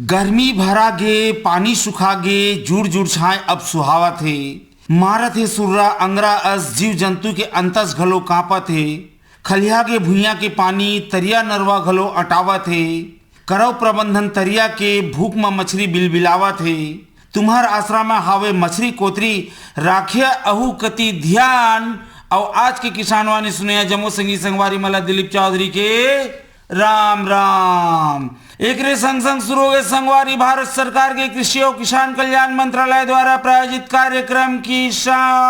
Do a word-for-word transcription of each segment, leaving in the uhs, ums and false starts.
गर्मी भरा गे, पानी सुखा गे, जुड़ जुड़ छाए अब सुहावत हे। मारत हे सुर्रा अंगरा अस, जीव जंतु के अंतस घलो कांपत हे। खलिहा गे भुइयां के पानी, तरिया नरवा घलो अटावत हे। करव प्रबंधन तरिया के, भूख म मछरी बिलबिलावत हे। तुम्हर आसरा म हावे मछरी कोतरी, राखिया अहू कति ध्यान। अउ आज के किसानवाणी सुनइया जम्मो संगी संगवारी मन ला दिलीप चौधरी के राम राम। एकरे संग संग शुरू होगे संगवारी भारत सरकार के कृषि अउ किसान कल्याण मंत्रालय द्वारा प्रायोजित कार्यक्रम किसानवाणी।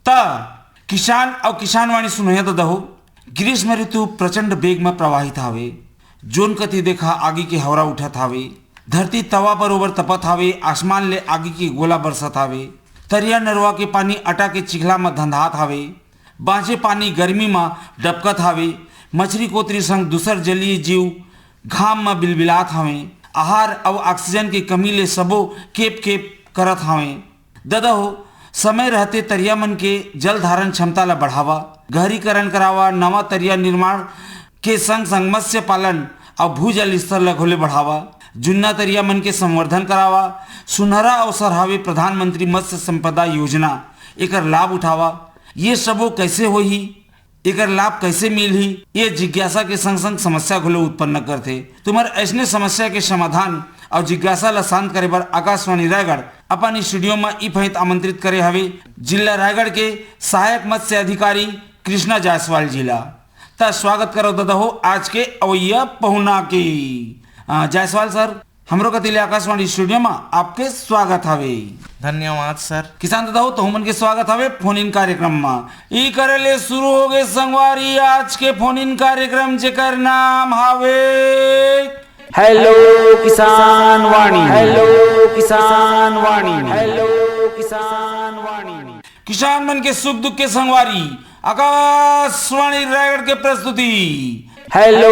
त किसान अउ किसानवाणी सुनइया ददा हो, ग्रीष्म ऋतु प्रचंड बेग म प्रवाहित हावे। जोन कति देखा आगी के हवरा उठत हावे, धरती तवा बरोबर तपत हावे, आसमान ले आगी के गोला बरसत हावे, तरिया नरवा के पानी अटा के चिखला म धंधात हावे, बांचे पानी गर्मी म डबकत हावे, मछरी कोतरी संग दूसर जलीय जीव घाम म बिलबिलात हावे, आहार अउ ऑक्सीजन के कमी ले सबो केप केप करत हावे। ददा हो, समय रहते तरिया मन के जल धारण क्षमता ला बढ़ावा, गहरीकरण करावा, नवा तरिया निर्माण के संग संग मत्स्य पालन अउ भूजल स्तर ला घोले बढ़ावा, जुन्ना तरिया मन के संवर्धन करावा, सुनहरा अवसर हावे प्रधानमंत्री मत्स्य संपदा योजना, एकर लाभ उठावा। ये सबो कैसे होही, एकर लाभ कैसे मिलही, ये जिज्ञासा के संग संग समस्या घलो उत्पन्न करथे। तुम्हर ऐसने समस्या के समाधान अउ जिज्ञासा ला शांत करे बर आकाशवाणी रायगढ़ अपन स्टूडियो म ई फैत आमंत्रित करे हवे जिला रायगढ़ के सहायक मत्स्य अधिकारी कृष्णा जायसवाल जी ला। त स्वागत करव ददा हो आज के अवैया पहुना के। अ, जायसवाल सर, हमरो कति ले आकाशवाणी स्टूडियो म आपके स्वागत हवे। धन्यवाद सर। किसान ददा हो, तहु मन के स्वागत हवे फोन इन कार्यक्रम म। ई करे ले शुरू होगे संगवारी आज के फोन इन कार्यक्रम, जेकर नाम हवे हेलो किसान वाणी, हेलो किसान वाणी, हेलो किसान वाणी। किसान मन के सुख दुख के संगवारी, आकाशवाणी रायगढ़ के प्रस्तुति हेलो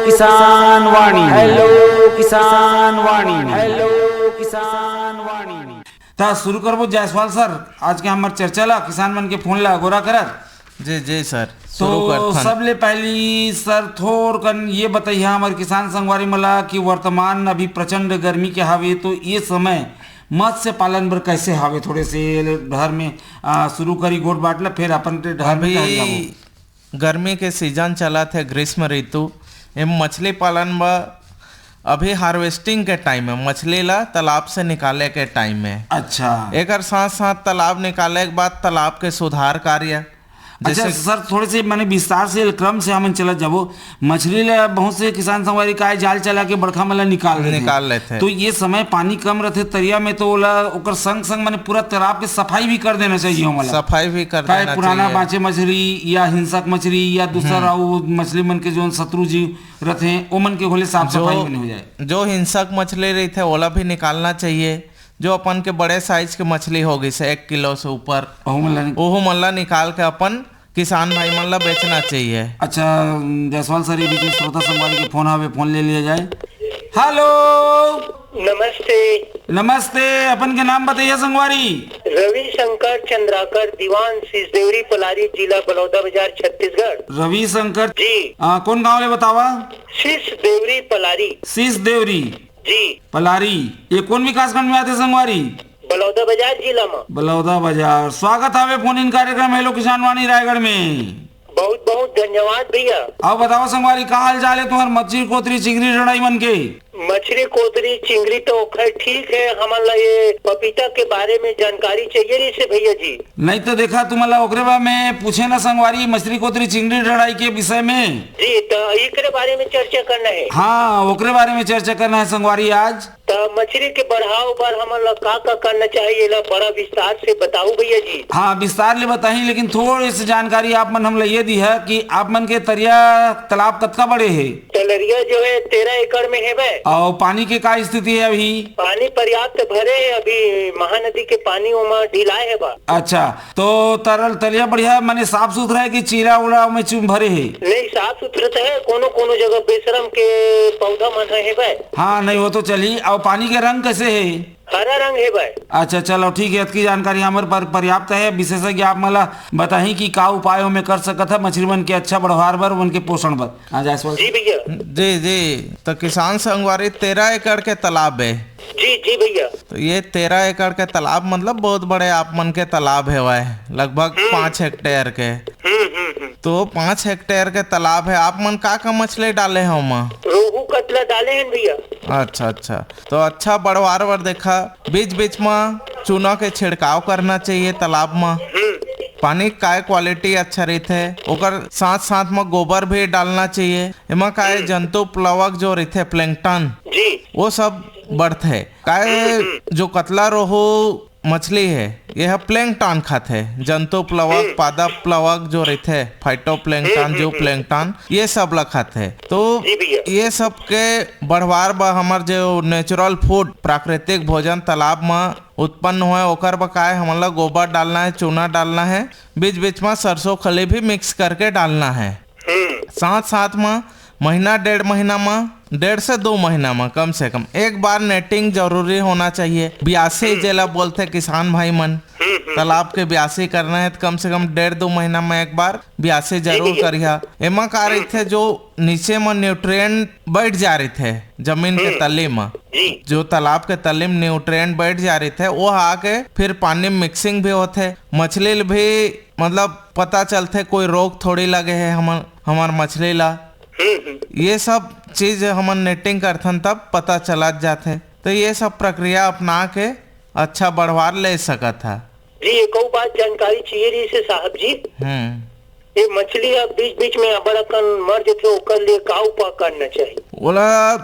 किसान वाणी, हेलो किसान वाणी, हेलो किसान वाणी। त शुरू करबो जायसवाल सर, आज के हमर चर्चा ला, किसान मन के फोन ला अगोरा करत। जी जी सर, शुरू तो करथन। सबले पहली सर थोर कन ये बताइए हमर किसान संगवारी मन ला कि वर्तमान अभी प्रचंड गर्मी के हावे, तो ये समय मत्स्य पालन बर कैसे हावे? थोड़े से डहर में, आ, शुरू करी गोठ बात ला, फिर अपन डहर में टहल जाबो। अभी गर्मी के सीजन चलत हे, ग्रीष्म ऋतु, एम मछली पालन बर अभी हार्वेस्टिंग के टाइम है, मछली ला तालाब से निकाले के टाइम है। अच्छा। एकर साथ साथ तालाब निकाले के बाद तालाब के सुधार कार्य, अच्छा जैसे सर, थोड़े से माने विस्तार से क्रम से हमन चलत जाबो। मछली ला बहुत से किसान संगवारी काय जाल चला के बड़खा मन ला निकाल लेथे। निकाल लेथे। तो ये समय पानी कम रहथे तरिया में, तो ओला ओकर संग संग माने पूरा तालाब के सफाई भी कर देना चाहिए हमन ला। सफाई भी कर काय देना पुराना चाहिए। बांचे मछली या हिंसक मछली या दूसर हम्म। अउ मछली मन के जोन शत्रु जीव रथे, ओमन के होले साफ जो, सफाई बने हो जाए। जो हिंसक मछली रहिथे ओला भी निकालना चाहिए। जो अपन के बड़े साइज के मछली हो गइसे एक किलो से ऊपर, ओहू मन ला नि- ओहू मन ला निकाल के अपन किसान भाई मन ला बेचना चाहिए। अच्छा, जायसवाल सर, ये बीच में श्रोता संगवारी के फोन आवे, फोन ले लिया जाए। हेलो। नमस्ते। नमस्ते, अपन के नाम बताइए संगवारी। रविशंकर चंद्राकर दीवान, सीसदेवरी पलारी, जिला बलौदाबाजार, छत्तीसगढ़। रविशंकर जी। आ, कौन गांव ले बतावा? सीसदेवरी पलारी। सीसदेवरी। जी। पलारी, ये कौन विकासखंड में आथे संगवारी? बलौदाबाजार जिला में। बलौदाबाजार। स्वागत हवे फोन इन कार्यक्रम हेलो किसान वाणी रायगढ़ में। बहुत बहुत धन्यवाद भैया। अब बताओ संगवारी, का हाल चाल है तुम्हार मछली कोतरी चिंगरी डड़ाई मन के? मछली कोतरी चिंगरी तो खैर ठीक है, हमन ला ये पपीता के बारे में जानकारी चाहिए रहिसे भैया जी। नहीं तो देखा तुमन ला ओकरे बारे में पूछे ना संगवारी, मछली कोतरी चिंगरी डड़ाई के विषय में। जी, तो एकरे बारे में चर्चा करना है। हाँ, ओकरे बारे में चर्चा करना है संगवारी आज। त मछली के बढ़ाव बर हमन ला का का करना चाहिए, एला बड़ा विस्तार से बताओ भैया जी। हाँ, विस्तार ले बताही, लेकिन थोड़े से जानकारी आप मन हमला ये दी है कि आप मन के तरिया तालाब कतका बड़े हे? तलरिया जो है तेरह एकड़ में हेबे। अउ पानी के का स्थिति है अभी? पानी पर्याप्त भरे है, अभी महानदी के पानी ओमा ढिलाए है बा। अच्छा, तो तरल तरिया बढ़िया माने साफ सुथरा है कि चीरा उड़ा में चुम भरे है? नहीं, साफ सुथरा तो है, कोनो कोनो जगह बेशरम के पौधा मन है बे। हाँ, नहीं वो तो चली। पानी के रंग कैसे है? हरा रंग है भाई। अच्छा, चलो ठीक है, अतकी जानकारी हमर पर पर्याप्त है। विशेषज्ञ आप मला बताही कि का उपाय ओमे कर सकत है मछली मन के अच्छा बढ़वार बर, उनके पोषण बर। हाँ जायसवाल। जी भैया। जी जी। तो किसान संगवारी, तेरह एकड़ के तालाब है। जी जी भैया। तो ये तेरह एकड़ के तालाब मतलब बहुत बड़े आप मन के तालाब है, लगभग पाँच हेक्टेयर के। हम्म हम्म हम्म। तो पाँच हेक्टेयर के तालाब है, आप मन का का मछली डाले हो ओमा? रोहू कतला डाले हैं भैया। अच्छा अच्छा। तो अच्छा बढ़वार बर देखा, बीच बीच में चूना के छिड़काव करना चाहिए तालाब में। पानी काय क्वालिटी अच्छा रहिथे, ओकर साथ साथ में गोबर भी डालना चाहिए। एमा काय जंतु प्लवक जो रहिथे, प्लैंक्टन, जी। वो सब बढ़थे। काय जो कतला रोहू मछली है, ये ह प्लैंक्टन खाथे, जंतु प्लवक, पादप प्लवक जो रहिथे, फाइटोप्लैंक्टन, जो प्लैंक्टन, ये सब ला खाथे। तो जी भैया। ये सब के बढ़वार बर हमर जो नेचुरल फूड, प्राकृतिक भोजन तालाब म उत्पन्न होए, ओकर बर काय हमन ला गोबर डालना है, चूना डालना है, बीच बीच में सरसों खली भी मिक्स करके डालना है। हम्म। साथ साथ में महीना डेढ़ महीना में, डेढ़ से दो महीना में कम से कम एक बार नेटिंग जरूरी होना चाहिए। बियासी जेला बोलथे किसान भाई मन, तालाब के बियासी करना है तो कम से कम डेढ़ दो महीना में एक बार बियासी जरूर करिहा। एमा का रहिथे, जो नीचे में न्यूट्रिएंट बैठ जा रहिथे जमीन के तली में, जी। जो तालाब के तली में न्यूट्रिएंट बैठ जा रहिथे, वो आके फिर पानी में मिक्सिंग भी होथे, मछली ल भी मतलब पता चलथे कोई रोग थोड़ी लगे है हमर हमर मछली ला। हम्म हम्म। ये सब चीज हमन नेटिंग करथन तब पता चलत जाथे। तो ये सब प्रक्रिया अपना के अच्छा बढ़वार ले सकत ह। जी, एक अउ बात जानकारी चाहिए रही से साहब जी। हम्म। ये मछली अब बीच बीच में अबड़ अकन मर जथे, ओकर लिए का उपाय करना चाहिए? ओला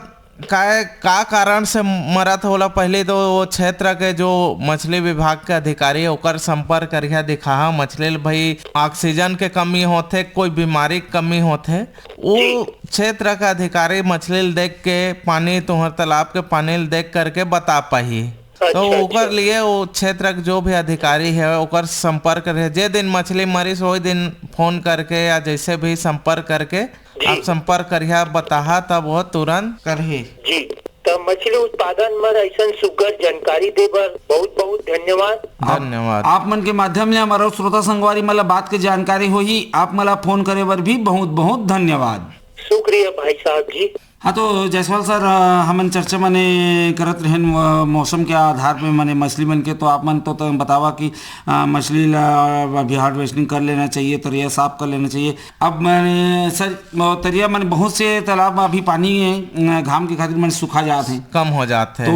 काय, का कारण से मरत हे ओला, पहले तो वो क्षेत्र के जो मछली विभाग के अधिकारी हे, ओकर संपर्क करिहा, दिखाहा मछली ल भाई, ऑक्सीजन के कमी होथे, कोई बीमारी के कमी होथे, वो जी। क्षेत्र के अधिकारी मछली ल देख के, पानी, तुहर तालाब के पानी ल देख करके बता पाही। तो अच्छा, ओकर अच्छा। लिए वो क्षेत्र के जो भी अधिकारी है, ओकर संपर्क रहे। जे दिन मछली मरिस, वही दिन फोन करके या जैसे भी संपर्क करके जी। आप संपर्क करिहा, बताहा, तब वो तुरंत करही। जी, तो मछली उत्पादन बर ऐसन सुग्घर जानकारी दे बर बहुत बहुत धन्यवाद। धन्यवाद। आप मन के माध्यम ले हमारा श्रोता संगवारी मन ला बात के जानकारी होही। आप मन ला फोन करे बर भी बहुत बहुत धन्यवाद। शुक्रिया भाई साहब जी। हाँ, तो जायसवाल सर, अ, हमन चर्चा मने करत रहेन, अ, मौसम के आधार पे मने मछली मन के, तो आप मन तो, तो बतावा कि, अ, मछली ला अभी हार्वेस्टिंग कर लेना चाहिए, तरिया साफ कर लेना चाहिए। अब मने सर, अ, तरिया मने बहुत से तालाब में अभी पानी, अ, घाम के खातिर मने सुखा जात हे। कम हो जात हे। तो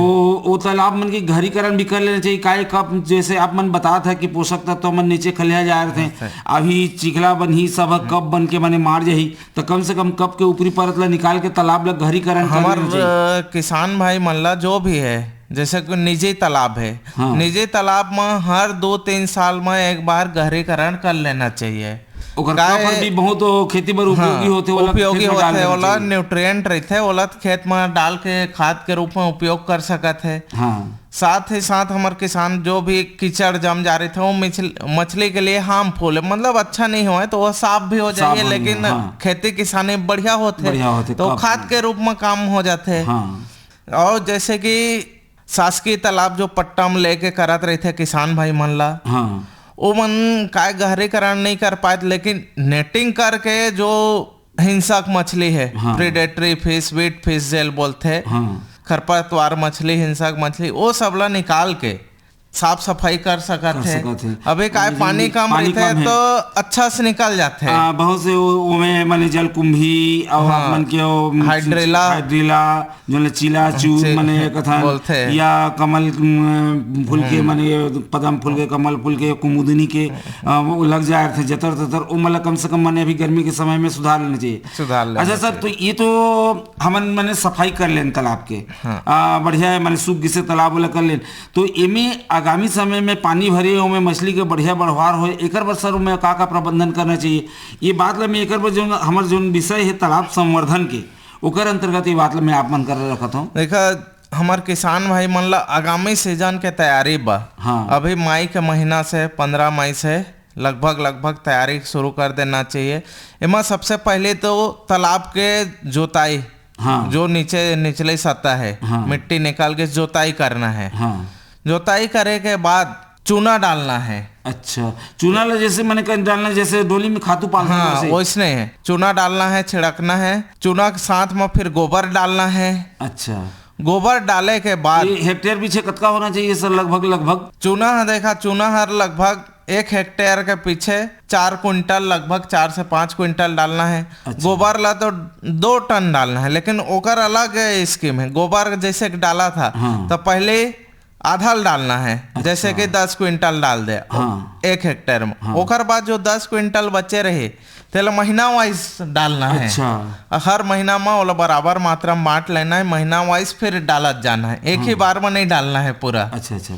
वो तालाब मन के घरीकरण भी कर लेना चाहिए। काहे कब, जैसे आप मन बतात हे कि पोषक तत्व मन नीचे खलिया जा रहे थे, हाँ, सर। अभी चिखला बनही, सब कब बन के मने मार जाही। त कम से कम कब के ऊपरी परत ला निकाल के तालाब ला घरीकरण कर हमर, लेना चाहिए। अ, किसान भाई मन ला जो भी है, जैसे कि निजी तालाब है, हाँ। निजी तालाब म हर दो तीन साल म एक बार घरीकरण कर लेना चाहिए। ओकर काहे काबर भी बहुत वो खेती बर उपयोगी हाँ, होथे, ओला उपयोगी खेत में डाल होथे, देना ओला चाहिए। न्यूट्रिएंट रहिथे, ओला खेत म डाल के खाद के रूप में उपयोग कर सकत है। हाँ। साथ ही साथ हमर किसान जो भी कीचड़ जम जा रहे थे, वो मिछल-, मछली के लिए हार्मफुल है, मतलब अच्छा नहीं होए, तो वो साफ भी हो साफ जाइए, होइए, लेकिन हाँ। खेती किसानी बढ़िया होथे, बढ़िया होथे, तो कब खाद के रूप में काम हो जाथे। हाँ। और जैसे कि शासकीय तालाब जो पट्टा में लेके करत रहिथे किसान भाई मन ला, हाँ। ओमन काय गहरीकरण नहीं कर पाए, लेकिन नेटिंग करके जो हिंसक मछली है, हाँ। प्रीडेटरी फिश, वीट फिश जेल बोलथे, हाँ। खरपतवार मछली, हिंसक मछली, वो सब ला निकाल के साफ सफाई कर सकत कर हे। सकत हे। अबे काय अभी पानी कम पानी रहिथे कम हे। तो अच्छा से निकल जाथे। आ, बहुत से वो, ओमे माने जलकुंभी और हाँ। आप मन के वो हाइड्रिला। हाइड्रिला, जो ले चीला चू, जी, माने कथन बोलथे। या कमल, उम, फूल के, हम्म। माने पदम फूल के, कमल फूल के, कुमुदनी के, आ, वो लग जाए थे जतर ततर, वो मतलब कम से कम माने अभी गर्मी के समय में सुधार लेना चाहिए। सुधार लेना अच्छा सर, चाहिए। तो ये तो हमन माने सफाई कर लेन तालाब के। हाँ। आ, बढ़िया है, माने सूख गिसे तालाब वाला कर लेन। तो एमे आगामी समय में पानी भरे, ओमे मछली के बढ़िया बढ़वार होए, एकर बर सर, ओमे का-का प्रबंधन करना चाहिए? ये बात ला मैं एकर बर जोन हमर जोन विषय है तालाब संवर्धन के, ओकर अंतर्गत ये बात ला मैं आप मन कर रखत हूँ। देखा, हमर किसान भाई मन ला आगामी सीजन के तैयारी बा। हाँ। अभी मई के महीना से, पन्द्रह मई से लगभग, लगभग तैयारी शुरू कर देना चाहिए। एमा सबसे पहले तो तालाब के जोताई, हाँ। जो नीचे, निचले सतह है, हाँ। मिट्टी निकाल के जोताई करना है। हाँ। जोताई करे के बाद चूना डालना है। अच्छा, चूना ला जैसे मैंने कहा डालना, जैसे डोली में खातू पालना हाँ, वैसे? वैसने है। चूना डालना है, छिड़कना है। चूना के साथ में फिर गोबर डालना है। अच्छा। गोबर डाले के बाद ये हेक्टेयर पीछे कतका होना चाहिए सर, लगभग, लगभग? चूना ह, देखा, चूना हर लगभग एक हेक्टेयर के पीछे चार कुंटल, लगभग चार से पाँच कुंटल डालना है। अच्छा। गोबर ला तो दो टन डालना है, लेकिन ओकर अलग स्कीम है। गोबर जैसे कि डाला था, हाँ। तो पहले आधा ल डालना है, अच्छा। जैसे कि दस क्विंटल डाल दे हाँ। एक हेक्टेयर में। हाँ। ओकर बाद जो दस क्विंटल बचे रहे, तेला महीना वाइज डालना है। अच्छा। हर महीना में ओला बराबर मात्रा में बांट लेना है, महीना वाइज फिर डालत जाना है, एक ही हाँ। बार में नहीं डालना है पूरा। अच्छा, अच्छा।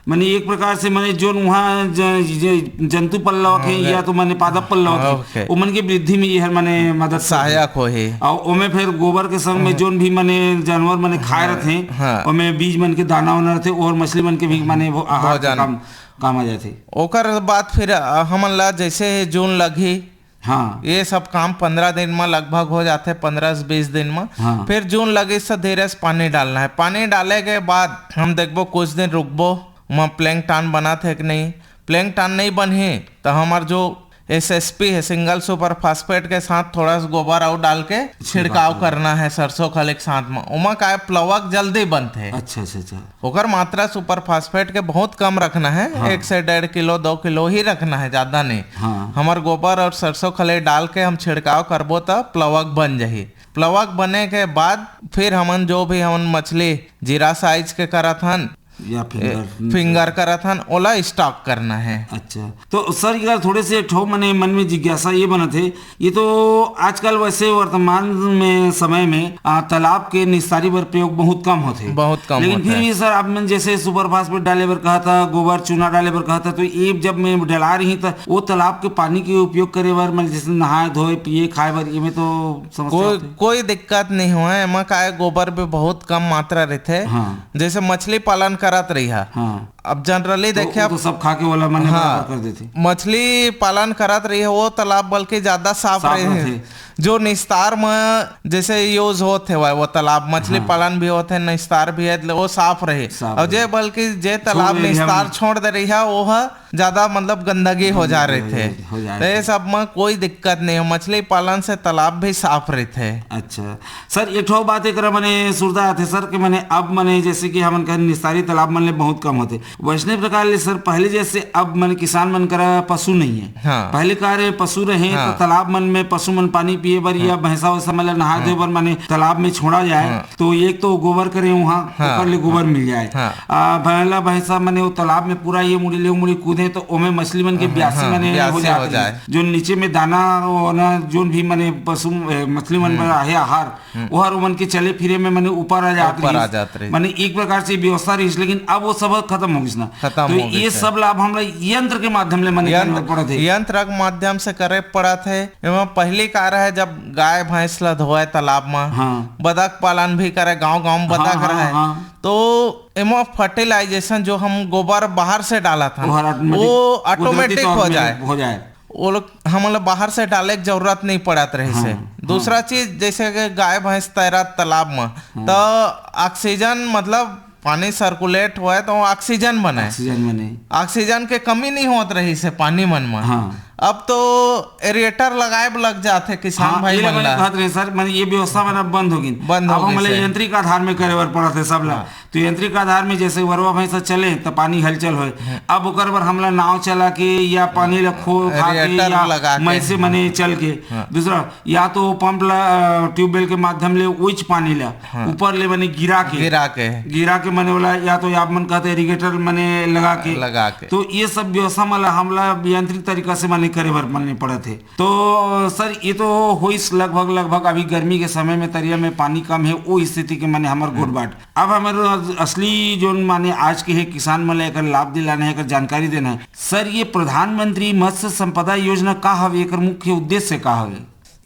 माने एक प्रकार से माने जोन वहाँ ज-, ज-, जंतु पल्लव के हाँ, या तो माने पादप पल्लव के, ओके। ओमन के वृद्धि में ये हर माने मदद करथे। सहायक होही। और ओमे फिर गोबर के संग में हाँ। जोन भी माने जानवर माने खाए हाँ, रथे, हाँ। ओमे बीज मन के दाना वाना रथे, और मछली मन के भी माने वो आहार के भोजन। काम, काम आ जाथे। ओकर बाद फिर, अ, हमन ला जैसे जून लगही, हाँ। ये सब काम पंद्रह दिन में लगभग हो जाथे, पंद्रह से बीस दिन में। हाँ। फिर जून लगिस त धीरे से पानी डालना है। पानी डाले के बाद हम देखबो, कुछ दिन रुकबो, वहाँ प्लैंकटन बनत है कि नहीं। प्लैंकटन नहीं बनही तो हमार जो एसएसपी है, सिंगल सुपर फास्फेट के साथ थोड़ा सा गोबर और डाल के छिड़काव छिड़काव करना। करना है सरसों खले के साथ में। ओमा का है, प्लवक जल्दी बनथे। अच्छा, अच्छा, अच्छा। ओकर मात्रा सुपर फास्फेट के बहुत कम रखना है, हाँ। एक से डेढ़ किलो, दो किलो ही रखना है, ज्यादा नहीं। हाँ। हमर गोबर और सरसों खले डाल के हम छिड़काव करबो त प्लवक बन जाही। प्लवक बने के बाद फिर हमन जो भी हमन मछली जीरा साइज के करत हन, या ए, फिंगर। फिंगर करत हन, ओला स्टॉक करना है। अच्छा, तो सर, ये थोड़े से एक ठो मने मन में जिज्ञासा ये बनत है, ये तो आजकल वैसे वर्तमान में समय में, आ, तालाब के निस्तारी बर प्रयोग बहुत कम होथे। बहुत कम लेकिन होता फिर है। भी सर, आप मन जैसे सुपर फास्फेट डाले बर कहा था, गोबर चूना डाले बर कहा था, तो ये जब मैं डला रही था, वो तालाब के पानी के उपयोग करे बर, मतलब जैसे नहाए धोए, पिए खाए बर, ये में तो समस्या कोई, होथे। कोई दिक्कत नहीं हुआ है। एमा का है, गोबर भी बहुत कम मात्रा रहते। हाँ। जैसे मछली पालन करत रही है। हाँ। अब जनरली तो देखे वो आप तो सब खा के वाला मने हाँ, बराबर कर देथे। मछली पालन करत रही है, वो तालाब बल्कि ज्यादा साफ साफ रहे हैं। रहथे। जो निस्तार में जैसे यूज होत है वो तालाब, मछली हाँ। पालन भी होत है, निस्तार भी है, वो साफ रहे। साफ और जे रहे। बल्कि जे तालाब छोड़ दे रही है निस्तार हम। छोड़ दे रही है, वो है ज्यादा मतलब गंदगी हो जा रही गंदगी हो थे। जाए, हो जाए तो ये थे। सब में कोई दिक्कत नहीं है, मछली पालन से तालाब भी साफ रही थे। अच्छा। सर, एक ठो बात एकरा मने सुरता आथे सर, कि मने अब मने जैसे कि हमन कहे निस्तारी तालाब मन ले बहुत कम होथे। वैसने प्रकार ले सर, पहले जैसे अब मने किसान मन करा पशु नहीं है। हाँ। पहले का रहे पशु रहे हाँ। तो तालाब मन में पशु मन पानी पिए बर या हाँ। भैंसा वैसा मन ले नहा धोए हाँ। बर मने तालाब में छोड़ा जाए। हाँ। तो एक तो गोबर करे वहाँ, हाँ। ओकर ले गोबर मिल जाए। हाँ। आ, भैला भैंसा मने वो तालाब में पूरा ये मुड़ी ले वो मुड़ी कूदे तो ओमे मछली मन के हाँ, ब्यासी हाँ, मने हो ब्यासी हो जात रही। जाए। जो नीचे में दाना, वो ना, जोन भी मने पशु, ए, मछली मन हम्म। बर आहे आहार, हम्म। ओहर ओमन के चले फिरे में मने ऊपर आ जात ऊपर आ रहिस। जात रहिस। मने एक प्रकार से व्यवस्था रहिस, लेकिन अब वो सब खत्म हो गिस ना। खत्म तो हो ये गिस है। सब ला अब हमला यंत्र के माध्यम ले मने यंत्र, करना पड़त है। यंत्र के माध्यम से करे पड़त है। एमा पहली का रहे, जब गाय भैंस ला धोए तालाब में, हाँ। बदक पालन भी करे, गांव-गांव में हाँ, बदक हाँ, रहे। हाँ। तो एमा फर्टिलाइजेशन जो हम गोबर बाहर से डालत हन, ओहर ऑटोमेटिक, वो ऑटोमेटिक कुदरती तौर हो में जाए। हो जाए। वो लोग, हमन ला बाहर से डाले के जरूरत नहीं पड़त रहिस हे। हाँ, दूसरा हाँ। चीज, जैसे कि गाय भैंस तैरत तालाब में, हाँ। तो ऑक्सीजन, मतलब पानी सर्कुलेट होए तो ऑक्सीजन बने। ऑक्सीजन बने। ऑक्सीजन के कमी नहीं होत रहिस हे पानी मन में। हाँ। अब तो एरिएटर लगाए बर लग जाथे किसान हाँ, भाई ये मन मने ला। कहत रहे सर, मने ये व्यवस्था मन अब बंद हो गिन। बंद हो अब गिस हमला हे। यांत्रिक आधार में करे बर पड़त हे सब ला। हाँ। तो यांत्रिक आधार में जैसे वरवा भैंसा चले त पानी हलचल होए। हम्म। अब ओकर बर हमला नाव चला के या पानी ला खो खा के रेडिएटर या लगा के। मैसे मने चल के। हाँ। दूसरा, या तो वो पंप ला, अ, ट्यूबवेल के माध्यम ले उच पानी ला हाँ। ऊपर ले मने गिरा के। गिरा के। गिरा के मने वाला, या तो आप मन कहते एरिगेटर मने लगा के। लगा के। तो ये सब व्यवस्था मन ला हमला यांत्रिक तरीका से मने करे बर मने पड़त हे। तो सर, ये तो होइस लगभग, लगभग अभी गर्मी के समय में तरिया में पानी कम हे, वो स्थिति के मने हमर गोठ बाट। अब हमर असली जोन माने आज के हे किसान मन ला एकर लाभ दिलाना हे, एकर जानकारी देना हे। सर, ये प्रधानमंत्री मत्स्य संपदा योजना का हवे, एकर मुख्य उद्देश्य का हवे?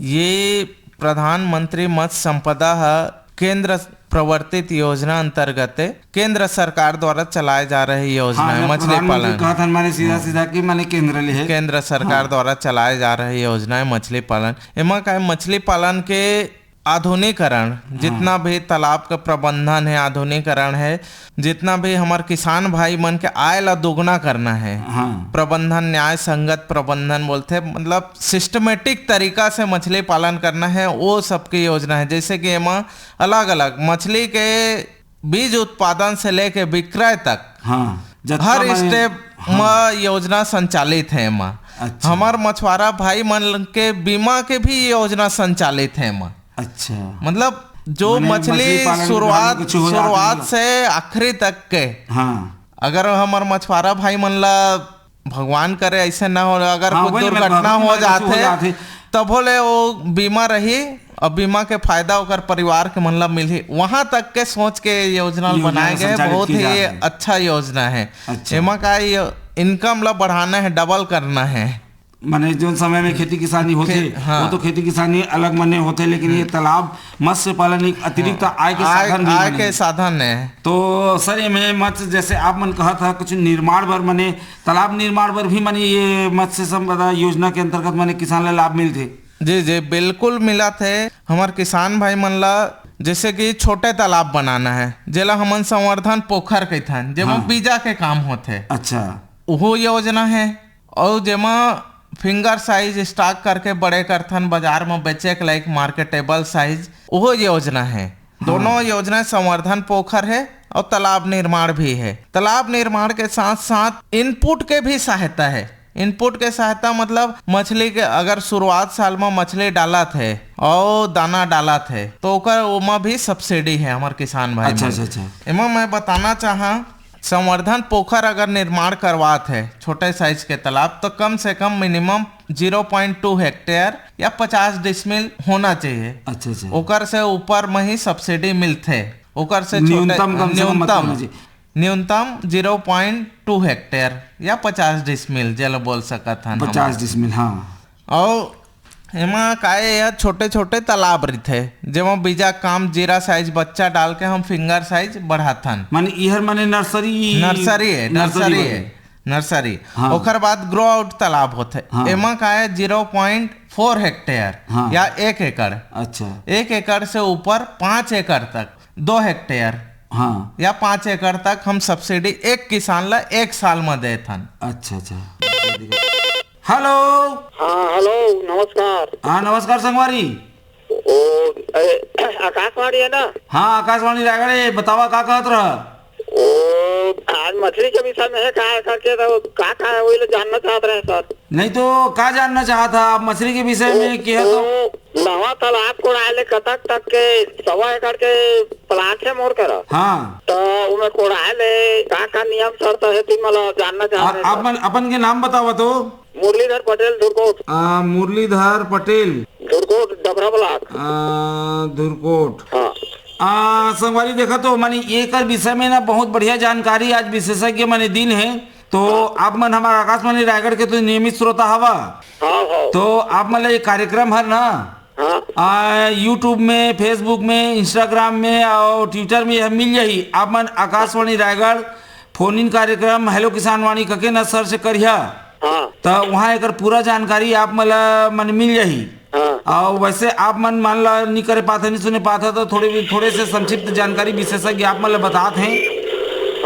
ये प्रधानमंत्री मत्स्य संपदा ह केंद्र प्रवर्तित योजना अंतर्गत केंद्र सरकार द्वारा चलाए जा रहे योजना हाँ, हे जब मछली प्रधानमंत्री पालन। कहत हन, माने सीधा हम्म। सीधा कि माने केंद्र ले हे। केंद्र सरकार हाँ। द्वारा चलाए जा रहे योजना हे मछली पालन। एमा का हे, मछली पालन के आधुनिकीकरण, हाँ। जितना भी तालाब का प्रबंधन है, आधुनिकीकरण है, जितना भी हमर किसान भाई मन के आय ला दोगुना करना है, हाँ। प्रबंधन, न्याय संगत प्रबंधन बोलथे, मतलब सिस्टमेटिक तरीका से मछली पालन करना है, वो सबके योजना है। जैसे कि एमा अलग-अलग मछली के बीज उत्पादन से लेके विक्रय तक हाँ, जतका हर माने स्टेप हाँ। म योजना संचालित है एमा। अच्छा। हमर मछुआरा भाई मन के बीमा के भी योजना संचालित है एमा। अच्छा। मतलब जो माने मछली मछली पालन शुरुआत, विभाग में कुछ हो जात शुरुआत नहीं। से आखिरी तक के हाँ। अगर हमर मछुआरा भाई मन ला भगवान करे ऐसे ना हो, अगर हाँ, कुछ वही मैं दुर्घटना कहूँ, हो मैं कुछ हो जाथे, जाथे। तभो ले वो बीमा रही और बीमा के फायदा ओकर परिवार के मन ला मिलही। वहां तक के सोच के योजना योजना बनाए गए, संचालित बहुत की ही जात है। अच्छा योजना है। अच्छा। एमा का ये इनकम ला बढ़ाना है, डबल करना है। माने जोन समय में खेती किसानी होथे, खे-, हाँ। वो तो खेती किसानी अलग माने होथे, लेकिन ये हम्म। तालाब मत्स्य पालन एक अतिरिक्त हाँ। आय के आय, साधन भी आय माने। के साधन है। तो सर, ये में मत्स्य जैसे आप मन कहा था कुछ निर्माण बर माने तालाब निर्माण बर भी माने ये मत्स्य संपदा योजना के अंतर्गत माने किसान ला लाभ मिलथे? जी, जी, बिल्कुल मिलत है। हमर किसान भाई मन ला जैसे कि छोटे तालाब बनाना है, जेला हमन संवर्धन पोखर कहिथन, जेमा हाँ। बीजा के काम होथे। अच्छा। वो योजना है। और जेमा फिंगर साइज स्टॉक करके बड़े करथन, बाजार में बेचे के लायक मार्केटेबल साइज, वो योजना है। हाँ। दोनों योजना संवर्धन पोखर है और तालाब निर्माण भी है। तालाब निर्माण के साथ साथ इनपुट के भी सहायता है। इनपुट के सहायता मतलब मछली के अगर शुरुआत साल में मछली डालत है और दाना डालत है तो ओकर ओमा भी सब्सिडी है हमर किसान भाई अच्छा, मन। अच्छा, अच्छा। एमा मैं बताना चाहा, संवर्धन पोखर अगर निर्माण करवात है छोटे साइज के तालाब तो कम से कम minimum zero point two hectare या पचास डिसमिल होना चाहिए। अच्छा, अच्छा। ओकर से ऊपर में ही सब्सिडी मिलथे। ओकर से छोटे न्यूनतम कम से कम मतलब न्यूनतम होना चाहिए। न्यूनतम ज़ीरो पॉइंट टू हेक्टेयर या पचास डिसमिल जेला बोल सकत हन हमन। पचास डिसमिल, हाँ। और एमा का ए, यह छोटे-छोटे तालाब रहिथे, जेमा बीजा काम जीरा साइज बच्चा डाल के हम फिंगर साइज बढ़ाथन। माने इहर माने नर्सरी, नर्सरी है, नर्सरी नर्सरी है, बने। नर्सरी। हाँ। ओकर बाद ग्रो आउट तालाब होथे। हाँ। एमा का ए, ज़ीरो पॉइंट फ़ोर हेक्टेयर हाँ। या एक एकड़। अच्छा। एक एकड़ से ऊपर पाँच एकड़ तक, दो हेक्टेयर हाँ। या पाँच एकड़ तक हम सब्सिडी एक किसान ला एक साल में देथन। अच्छा, अच्छा। हेलो। हाँ, हेलो, नमस्कार। हाँ, नमस्कार संगवारी। ओ, ए, आकाशवाणी है ना? हाँ, आकाशवाणी रायगढ़ है, बतावा का कहत रहा? ओ, आज मछली के विषय में है का, का के तो का, का है, वही ले जानना चाहत रहे सर। नहीं तो का जानना चाहत था आप मछली के विषय में कि है तो? ओ, नवा तालाब कोड़ाए ले कतक तक के सवा एकड़ के प्लाट है मोर करा। हाँ। तो उमे कोड़ाए ले का, का नियम शर्त है, तीन मला जानना चाहत आ, रहे आप सर। मन अपन के नाम बतावा तो? मुरलीधर पटेल, धुरकोट। आ, मुरलीधर पटेल। धुरकोट, डभरा ब्लॉक। आ, धुरकोट। हाँ। आ, संगवारी, देखा तो, माने, एकर विषय में ना बहुत बढ़िया जानकारी आज विशेषज्ञ माने दिन है। तो हाँ। आप मन हमारा आकाशवाणी रायगढ़ के तो नियमित श्रोता हवा। हाँ, हाँ। तो आप मन ला ये कार्यक्रम हर ना, हाँ। आ, YouTube में, Facebook में, Instagram में और Twitter में यह मिल जाही। आप मन आकाशवाणी रायगढ़ फोन इन कार्यक्रम हेलो किसान वाणी कके न सर्च करिहा, हाँ। त उहाँ एकर पूरा जानकारी आप मन ला मन मिल जाही। हाँ। और वैसे आप मन मान ला नहीं करे पाथा, नहीं सुने पाथा, तो थोड़े भी, थोड़े से संक्षिप्त जानकारी विशेषज्ञ आप मन ला बतात हैं।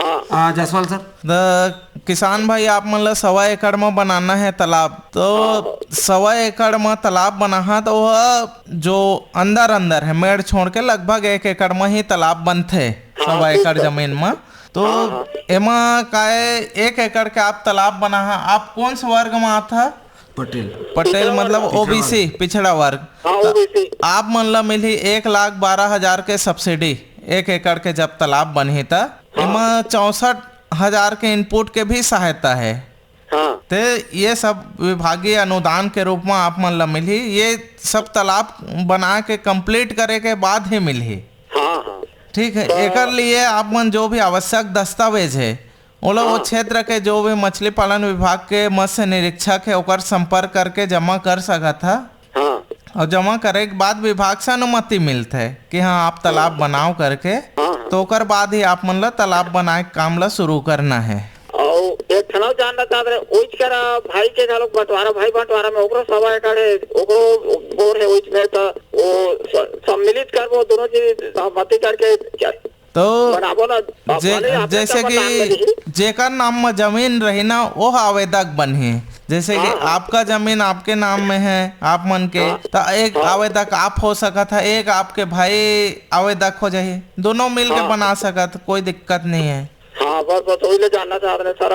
हाँ। आ, जायसवाल सर। त किसान भाई, आप मन ला सवा एकड़ म बनाना है तालाब, तो हाँ। सवा एकड़ म तालाब बनाहा, तो वह जो अंदर अंदर है, मेड़ छोड़ के लगभग एक एकड़ म ही तालाब बनथे, हाँ, सवा ठीक एकड़ है। जमीन म। तो हाँ, हाँ। एमा काय एक एकड़ के आप तालाब बनाहा, आप कौन से वर्ग म आथा? पटेल। पटेल पिछड़ा मतलब वर्ग। ओबीसी, पिछड़ा वर्ग। हाँ, त ओबीसी। आप मन ला मिलही एक लाख बारह हजार के सब्सिडी, एक एकड़ के जब तालाब बनही त। हाँ। एमा चौसठ हजार के इनपुट के भी सहायता है। हाँ। ते ये सब विभागीय अनुदान के रूप म आप मन ला मिलही। ये सब तालाब बना के कंप्लीट करे के बाद ही मिलही। हाँ, हाँ। ठीक है, तो एकर लिए आप मन जो भी आवश्यक दस्तावेज है, ओला वो हाँ। क्षेत्र के जो भी मछली पालन विभाग के मत्स्य निरीक्षक है, ओकर संपर्क करके जमा कर सकत ह। हाँ। और जमा करे के बाद विभाग से अनुमति मिलथे कि हाँ, आप तालाब बनाओ करके, हाँ, हाँ। तो ओकर बाद ही आप मन ला तालाब बनाए के काम ला शुरू करना है। और एक ठन अउ जानना चाहत रहे, उइच करा भाई के घलोक बंटवारा, भाई बंटवारा में ओकरो सवा एकड़ हे, ओकरो बोर हे उइच में, त वो स-, सम्मिलित करबो, दोनों चीज सहमति करके क्या तो बनाबो ना, जे-, भले ही आपके जैसे सब नाम में कि रही। जेकर नाम में जमीन रही ना, वो आवेदक बनही। जैसे कि हाँ, हाँ। आपका जमीन आपके नाम में है, आप मन के, हाँ। तो एक हाँ। आवेदक आप हो सकत है, एक आपके भाई आवेदक हो जाही, दोनों मिल के हाँ। बना सकत, कोई दिक्कत नहीं है। हाँ, बस, बस वही ले जानना चाहत रहे सर।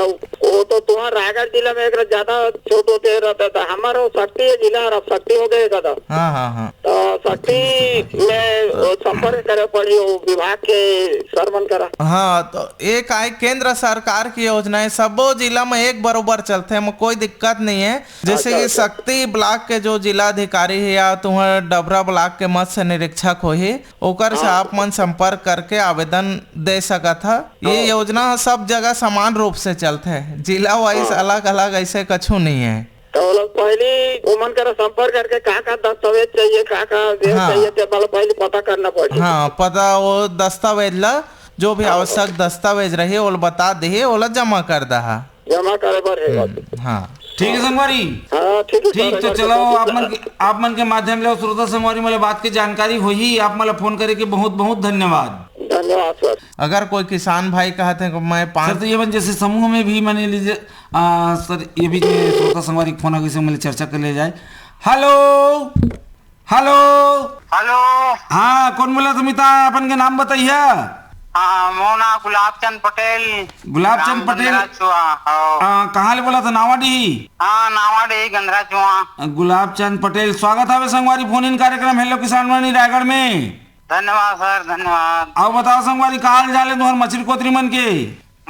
वो तो तुम्हार रायगढ़ जिला में एक ज्यादा छोट होते रहता था, हमारा वो सक्ती जिला और अब सक्ती हो गए दादा। हाँ, हाँ, हाँ। तो सक्ती में वो संपर्क करे पड़ी वो विभाग के सर मन करा। हाँ, तो एक आय केंद्र सरकार की योजनाएं सबो जिला में एक बरोबर चलथे, एमा कोई दिक्कत नहीं है। जैसे अच्छा, कि अच्छा। सक्ती ब्लॉक के जो जिला अधिकारी है या तुम्हार डबरा ब्लॉक के मत्स्य निरीक्षक होही, ओकर से हाँ। आप मन संपर्क करके आवेदन दे सकत ह। ये हाँ। योजना ह सब जगह समान रूप से चलथे, जिला वाइज हाँ। अलग-अलग ऐसे कछु नहीं है। तो वो लोग पहली उमन करा संपर्क करके का-का दस्तावेज चाहिए, का-का ये हाँ। चाहिए, ते मतलब पहले पता करना पड़ेगा। हाँ, पता वो दस्तावेज ला, जो भी हाँ। आवश्यक दस्तावेज रही, ओला बता देही, ओला जमा कर दहा। जमा करे बर हे हम्म, बाबू। हाँ। ठीक है संगवारी। हाँ, ठीक है, ठीक, सर, तो एक बार चलो, बता दीजिए। आप मन के, आप मन के माध्यम ले श्रोता संगवारी मन ले बात के जानकारी होही, आप मन ला फोन करे के बहुत बहुत धन्यवाद। धन्यवाद सर। अगर कोई किसान भाई कहत है कि मैं पाँच सर, तो ये मन जैसे समूह में भी माने लीजिए, आ, सर, ये भी जो श्रोता संगवारी फोन आगे से मिले चर्चा कर ले जाए। Hello, hello. हेलो। हाँ, कौन बोला सुमिता? अपन के नाम बताइया। हाँ, मोर नाम गुलाब चंद पटेल। गुलाब चंद पटेल। गंधरा चुआ, हाँ। आ, कहाँ ले बोला था? नावाडीह? हाँ, नावाडीह, गंधरा चुआ। गुलाब चंद पटेल, स्वागत हवे संगवारी फोन इन कार्यक्रम हेलो किसान वाणी रायगढ़ में। धन्यवाद सर, धन्यवाद। अउ बताओ संगवारी, का हाल चाल है तुम्हार मछली कोतरी मन के?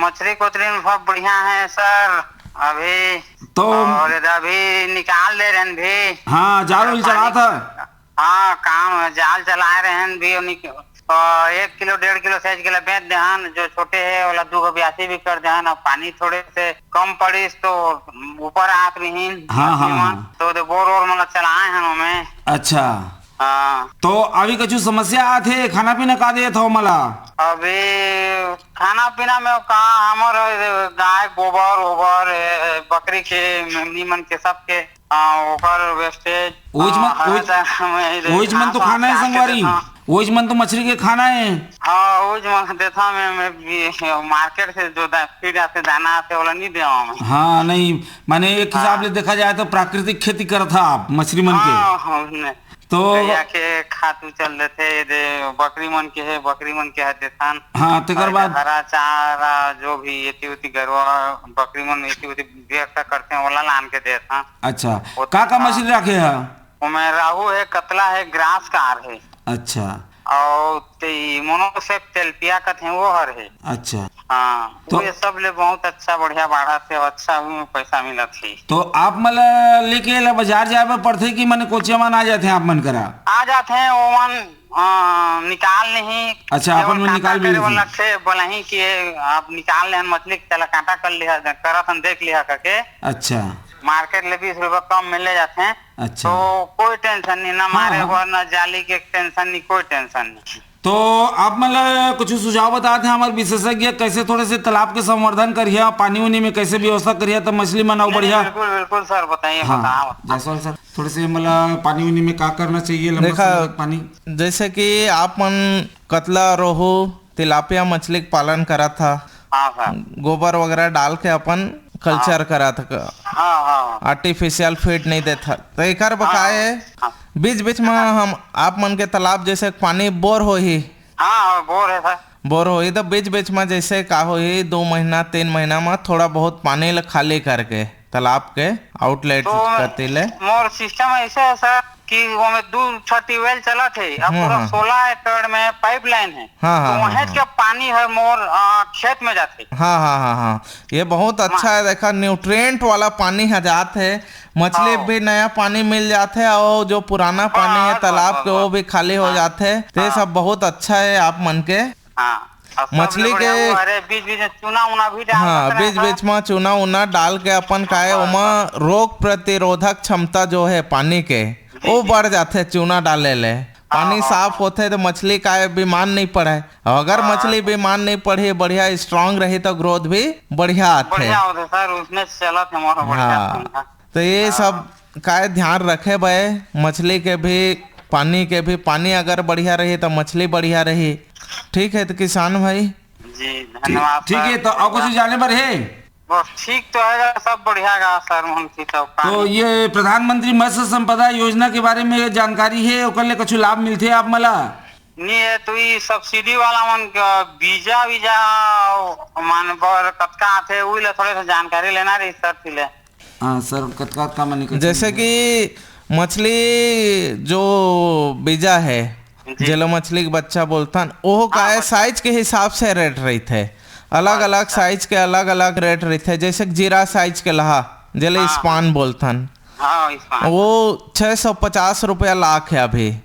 मछली कोतरी में सब बढ़िया है सर। अभी तो और अभी निकाल दे रहे हैं भी। हाँ, जाल उल पानी चलात है। हाँ, काम है, जाल चलाए रहे हैं भी। और निक-, और एक किलो, डेढ़ किलो साइज के ला बेच देहन, जो छोटे है वाला दू गो ब्यासी भी कर देहन। अब पानी थोड़े से कम पड़िस तो ऊपर आत रहीन। हाँ, हाँ, हाँ। तो दे बोर ओर मन ला चलाए हन ओमे। अच्छा। हाँ। तो अभी कछु समस्या आत हे, खाना पीना का देत हो मला? अभी खाना पीना में का, हमर गाय गोबर ओबर, ए, बकरी के, मेमनी मन के, सबके, आ, ओकर वेस्टेज, ओइच मन, आ, ओइच, हरा चारा में ओइच मन तो खाना है संगवारी, ओइच मन तो मछली के खाना है। हाँ, ओइच मन देथा मैं, मैं भी मार्केट से जो दा-, फीड आथे, दाना आथे, ओला नहीं देवा मैं। हाँ, नहीं, माने एक हिसाब हाँ। ले देखा जाए तो प्राकृतिक खेती करत हा आप, मछली मन के। हाँ, हाँ, नहीं। तो गैया के खातू चल देथे, ये दे बकरी मन के हे, बकरी मन के ह देथन। हाँ, तेकर अउ बाद? हरा चारा, जो भी एती ओती गरवा, बकरी मन एती ओती व्यवस्था करथे, ओला लान के देथन। अच्छा, वो का का हाँ। मछली राखे ह? ओमे राहू हे, कतला हे, ग्रास कार हे। अच्छा। अउ ते मोनोसेक तेलपिया कथे, वो हर हे। अच्छा। हाँ, तो वो ये सब ले बहुत अच्छा, बढ़िया बाढ़त हे, अच्छा भी पैसा मिलत हे। तो आप मन ला लेके ला बाजार जाए बर पड़थे कि माने कोचिया मन आ जाथे आप मन करा? आ जाथे, ओमन, अ, निकाल नहीं। अच्छा, अपन मन निकाल भी लेथे। लगथे, बोलही कि आप निकाल लेहन मछली के, चला कांटा कर लिहा, करत हन, देख लिहा करके। अच्छा। मार्केट ले बीस रुपया कम में ले जाथे। अच्छा। तो कोई टेंशन नहीं, ना हाँ, मारे हाँ। बर, ना जाली के टेंशन नहीं, कोई टेंशन नहीं। तो आप मन ला कुछ सुझाव बतात हे हमर विशेषज्ञ, कैसे थोड़े से तालाब के संवर्धन करिया, पानी उनी में कैसे व्यवस्था करिया, तब मछली मन अउ नहीं, बढ़िया। बिल्कुल, बिल्कुल सर, बताइए, हाँ, बताओ। जायसवाल सर, थोड़े से मतलब पानी उनी में का करना चाहिए, लंबा देखा, समय तक पानी? जैसे कि आप मन कतला, रोहू, तिलापिया मछली के पालन करत हा, हाँ सर। गोबर वगैरह डाल के अपन कल्चर हाँ। करत हा, हाँ, हाँ। आर्टिफिशियल फीड नहीं देत हा, तो एकर हाँ, बकाए हाँ। बीच बीच में हम आप मन के तालाब जैसे पानी बोर होही। हाँ, हाँ, बोर है सर। बोर होही तो बीच बीच में जैसे का होही, दो महीना, तीन महीना में थोड़ा बहुत पानी ल खाली करके तालाब के आउटलेट तो कती ले। मोर सिस्टम ऐसे है सर कि ओमे दू ठो ट्यूबवेल चलत हे, अब हाँ, पूरा हाँ। सोलह एकड़ में पाइपलाइन है। हाँ, हाँ, तो हाँ, वहें हाँ। के पानी है मोर, आ, खेत में जाथे। हाँ, हाँ, हाँ, हाँ। ये बहुत अच्छा मा- है, देखा, न्यूट्रिएंट वाला पानी ह जात है, मछली हाँ। भी नया पानी मिल जात है, और जो पुराना पानी हाँ, है हाँ, तालाब हाँ, के, वो हाँ। भी खाली हो हाँ। जात है। तो ये हाँ। सब बहुत अच्छा है आप मन के। हाँ। और सब मछली ले बढ़िया के वो, अरे, बीच बीच में चूना उना भी डाल हाँ, सकते हैं बीच सर। बीच में चूना उना डाल के अपन का है, हाँ, ओमा हाँ। रोग प्रतिरोधक क्षमता जो है पानी के, जी, वो जी। बढ़ जाथे चूना डाले ले। पानी हाँ, साफ हाँ। होथे तो मछली का बीमार नहीं पड़े। अगर हाँ, मछली हाँ। बीमार नहीं पड़ही, बढ़िया स्ट्रांग रही तो ग्रोथ भी बढ़िया आथे। बढ़िया होथे सर, उसने चलत हे मोर बढ़िया हाँ। धंधा। तो ये हाँ। सब का ध्यान रखे बे, मछली के भी, पानी के भी। पानी अगर बढ़िया रही तो मछली बढ़िया रही। ठीक है तो किसान भाई। जी, ठीक, धन्यवाद ठीक सर। है, तो और कुछ जाने बर है? बस ठीक तो है सर, सब बढ़िया गा सर, मोहन की सब तो काम। ये प्रधानमंत्री मत्स्य संपदा योजना के बारे में ये जानकारी है, ओकर ले कुछ लाभ मिलथे आप मला? नहीं है तो ये सब्सिडी वाला मन के बीजा वीजा मन बर कतका आथे, उही ले थोड़े से जानकारी लेना रही सर, तिले। हाँ सर, कतका, कतका मन के जैसे कि मछली जो बीजा है, जी। जेला मछली के बच्चा बोलथन, ओहो हाँ, का बच्चा। साइज के हिसाब से रेट रहिथे। अलग-अलग अच्छा। साइज के अलग-अलग रेट रहिथे। जैसे कि जीरा साइज के लहा, जेला हाँ। स्पान बोलथन, हाँ, स्पान। वो छह सौ पचास रुपया लाख है अभी,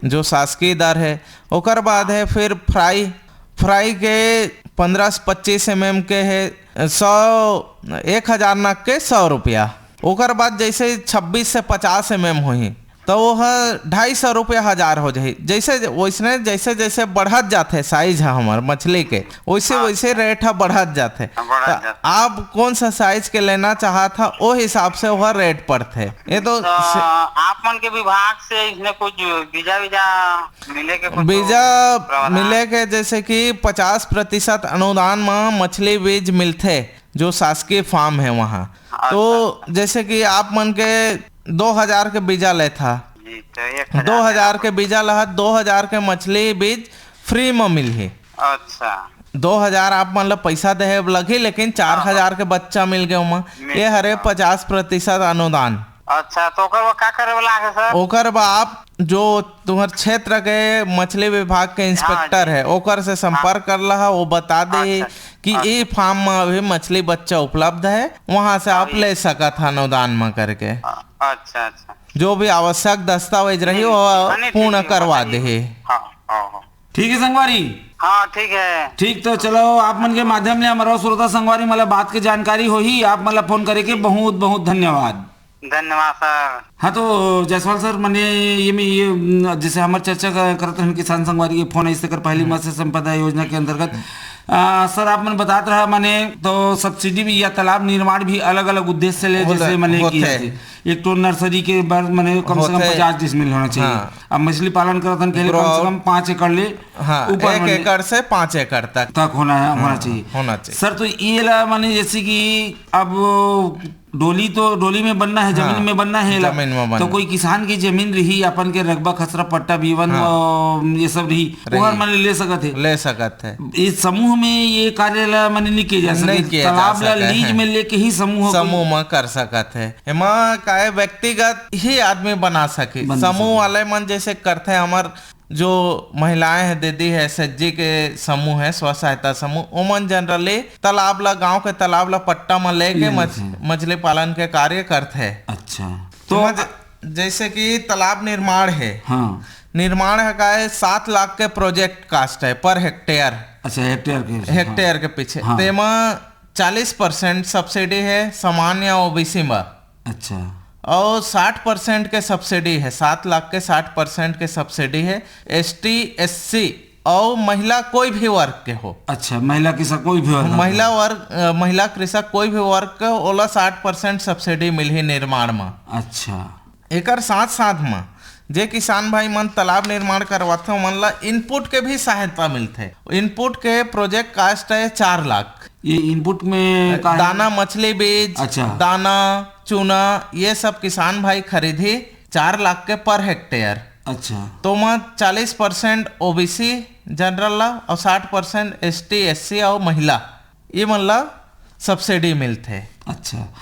जो शासकीय दर है। ओकर बाद है फिर फ्राई, फ्राई के पन्द्रह से पच्चीस एमएम के है, सौ, एक हजार नग के सौ रुपया। ओकर बाद जैसे छब्बीस से पचास एमएम होही, तो वो ह ढाई सौ रुपया हजार हो जाही। जैसे वैसने, जैसे जैसे बढ़त जाथे साइज ह हमर मछली के, वैसे हाँ। वैसे रेट ह बढ़त जाथे। हाँ, बढ़त त जाथे। आप कौन सा साइज के लेना चाहत ह, ओ हिसाब से वह रेट पड़थे। ये तो तो से- आप मन के विभाग से इसने कुछ बीजा वीजा मिले के कुछ बीजा प्रावधान? मिले के जैसे कि पचास प्रतिशत अनुदान म मछली बीज मिलथे, जो शासकीय फार्म है वहाँ। अच्छा। तो जैसे कि आप मन के दो हजार के बीजा लेथा, जी, तो एक हजार दो हजार के बीजा लहा, दो हजार के मछली बीज फ्री म मिलही। अच्छा। दो हजार आप मन ल पैसा देहे लगही, लेकिन हाँ, हाँ। चार हजार के बच्चा मिल गए ओमा। मिल ये हरे गए। पचास प्रतिशत अनुदान। अच्छा, तो ओकर बर का करे बर लागथे सर? ओकर बर आप जो तुम्हर क्षेत्र के मछली विभाग के हाँ इंस्पेक्टर जी। है, ओकर से हाँ। संपर्क कर लहा, वो बता देही अच्छा, कि अच्छा। ई फार्म में अभी मछली बच्चा उपलब्ध है, वहाँ से आप अभी ले सकत ह अनुदान में करके। अ-, अच्छा, अच्छा। जो भी आवश्यक दस्तावेज रही, हम्म, वो हाँ, नहीं, ठीक पूर्ण है, करवा बताइए। देही। हाँ, हाँ, हाँ। ठीक है संगवारी। हाँ, ठीक है। ठीक, तो चलो, आप मन के माध्यम ले हमर श्रोता संगवारी मन ला बात के जानकारी होही, आप मन ला फोन करे के बहुत बहुत धन्यवाद। धन्यवाद सर। हाँ, तो जायसवाल सर, मने ये में ये, न, जैसे हमर चर्चा क-, करत रहन किसान संगवारी के फोन आइस, तेकर पहली हम्म। मत्स्य संपदा योजना के अंतर्गत, आ, सर, आप मन बतात रहा, मने तो सब्सिडी भी या तालाब निर्माण भी अलग-अलग उद्देश्य ले होले, जैसे मने होथे। किया थे। एक तो नर्सरी के बर मने कम से कम होथे। पचास डिसमिल होना चाहिए। हाँ। अब मछली पालन करत हन, के लिए कम से कम पाँच एकड़ ले हाँ, ऊपर एक मने एकड़ से पाँच एकड़ तक। तक होना है, होना हाँ, चाहिए। होना चाहिए। सर, तो ये ला मने जैसे कि अब डोली तो, डोली में बनना है, जमीन हाँ, में बनना है ला। जमीन में बनना। तो कोई किसान की जमीन रही, अपन के रकबा खसरा पट्टा बीवन, हाँ। अ, ये सब रही, रही। ओहर मने ले सकत है। ले सकत है। इस समूह में ये कार्य ला मने नहीं किया जा नहीं सके। किया जा तालाब ला सके लीज है। में लेके ही समूह को समूह में कर सकत है। एमा काय व्यक्तिगत ही आदमी बना सके। बना समूह सके। वाले मन जैसे करथे, हमर जो महिलाएं हैं, दीदी है, एसएचजी के समूह है, स्व सहायता समूह, ओमन generally तालाब ला, गांव के तालाब ला पट्टा म लेके ले मछ-, लेथे। मछली पालन के कार्य करथे। अच्छा। तो तो मज-, जैसे कि तालाब निर्माण है, हाँ। निर्माण है का है, सात लाख के project cost है per hectare। अच्छा, हेक्टेयर के हिसाब से, हेक्टेयर हाँ। के पीछे। हाँ। तेमा चालीस percent सब्सिडी है सामान्य ओबीसी में। अच्छा। और साठ percent के सब्सिडी है, सात लाख के साठ percent के सब्सिडी है, एसटी, एससी और महिला कोई भी वर्ग के हो। अच्छा, महिला किसान कोई भी वर्ग महिला के। वर्ग, अ, महिला कृषक कोई भी वर्ग के, ओला साठ percent सब्सिडी मिलही निर्माण में। अच्छा। एकर साथ-साथ म जे किसान भाई मन तालाब निर्माण करवाथे, ओमन ला इनपुट के भी सहायता मिलथे। इनपुट के project cost है चार लाख। ये इनपुट में का है? दाना, मछली बीज, अच्छा। दाना, चूना, ये सब किसान भाई खरीदही चार लाख के per hectare। अच्छा। तो ओमा चालीस percent ओबीसी जनरल ला और साठ percent एसटी, एससी और महिला, ये मन ला सब्सिडी मिलथे। अच्छा,